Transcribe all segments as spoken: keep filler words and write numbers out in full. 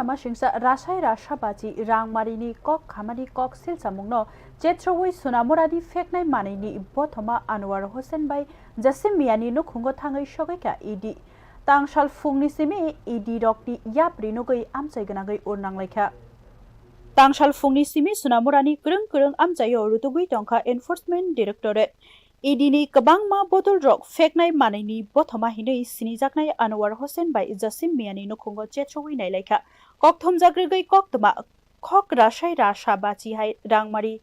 Masingsa Rasai Rasa Bachi Rangmarini kok khamani kok silchamungno chetroui Sunamurani pheknai manwini bothoma Anwar Hossain bai Jasim Miani nukhungo thangwi sogwi kha E D. Tangsal phungni simi E D rokni yapri nugwi amchai gwnangwi urnang laikha. Tangsal phungni simi Sunamurani kwrwng kwrwng amchaio rutugwi tongkha Enforcement Directorate. E D ni kwbangma bodol rok pheknai manwini bothoma hinwi sinijaknai Anwar Hossain bai Jasim Miani nukhungo chetroui nailaikha. Kok thumjak rwgwi koktwma khok Rasai Rasa Bachi hai Rangmari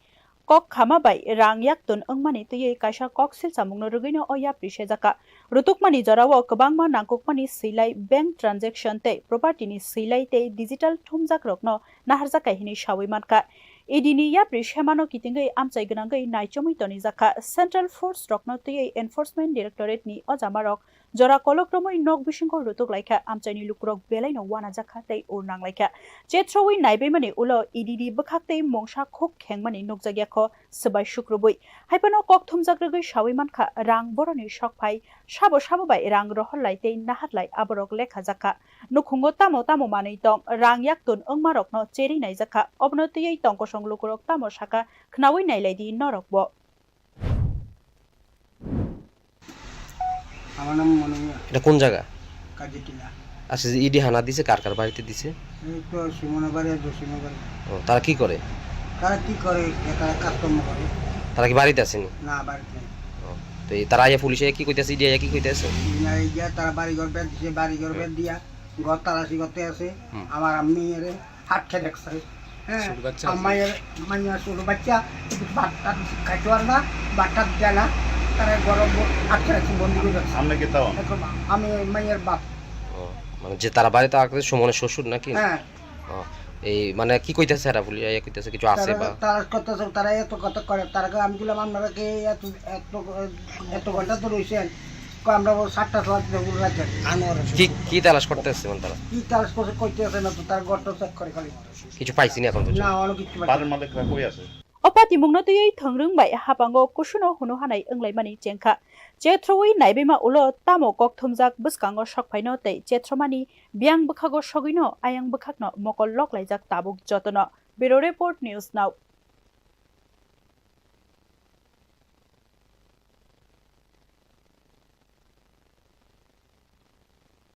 kok khama bai rang yaktun wngmani twiwi kaisa kok silchamungno rwgwino o yapri sejakha. Rutukmani jorao kwbangma nangkukmani swilai, bank transaction tei property ni swilai tei digital thumjakrokno naharjakha hinwi sawi mankha. E D ni yapri semano kitingwi amchai gwnangwi naichomwi tonijakha. Central Force rokno twiwi Enforcement Directorate ni o jamarok jora kolok romwi nok bisingo rutuk laikha, amchaini lukurok belaino wanajakha tei urnang laikha. Chetroui naibaimani ulo E D ni bwkhak tei mungsa khuk khengmani nukjakya kho swbai sukrubui. Haiphano kok thumjak rwgwi sawi mankha, rang boroni sok phai, sabo sabo bai rang rohor lai tei nahar lai aborok lekha jakha. Nukhungo tamo tamo manwi tong, rang yaktun wngmarokno cherwi naijakha. Obono twiwi tongkosong lukurok tamo sakha, khnaui nailai di norokbo. আমার নাম মনোমিয়া। এটা কোন জায়গা? কাজিটিলা। আচ্ছা, যে ইডি হানা দিছে, কার কার বাড়িতে দিছে? এই তো সুমনের বাড়ি আর জসিমের বাড়ি। ও, তারা কি করে? তারা কি করে? এ, তারা কাজকর্ম করে। তারা কি বাড়িতে আসেনি? না, বাড়িতে নেই। ও, তো এই তারা আইয়া পুলিশে কি কইতাছে, ইডি আইয়া কি কইতাছে? না, এই যে তারা বাড়ি ঘর বের দিছে, বাড়ি ঘর বের দিয়া ঘর তালাশি করতে আছে। হুম। আমার আম্মি এরে হাত খেয়ে দেখছে। হ্যাঁ, ছোট বাচ্চা আছে। আমার মাইয়া ছোট বাচ্চা, কিন্তু ভাত টাত খাইতে পারে না, ভাত টাত দেয় না, তারা ঘরে ব-, আটকে রাখছে, বন্দি করে রাখছে। আপনি কি তাও? এখন আমি মাইয়ার বাপ। ও, মানে যে তারা বাড়িতে আটকে সুমনের শ্বশুর নাকি? হ্যাঁ। ও, এই মানে কি কইতাছে এরা বলি, এই কইতাছে কিছু আছে তারা বা? তারা করতেছে, তারা এত কথা করে, তারা কয়, আমি বললাম, "আপনারা কি এত, এত, এত ঘন্টা তো রইছেন?" কয়, "আমরা ও সাতটা সময় থেকে উঠে রাখেন।" কি, কি তালাশ করতে আসছে মানে তারা? কি তালাশ করছে কইতে আছে না তো, তার ঘরটা চেক করে খালি। কিছু পাইছিনি এখন পর্যন্ত? না, অনেক কিছু পাইনি। বাড়ির মালিকরা কই আছে? O patimungno twiwi thwngrwng bai hapango kusuno hunu hanai wnglaimani chengkha. Chetroui naibaima ulo tamo kok thumjak bwskango sokphaino tei chetromani biyang bwkhago sogwino ayang bwkhakno mokol loklaijak tabuk jotono. Bureau Report, News Now.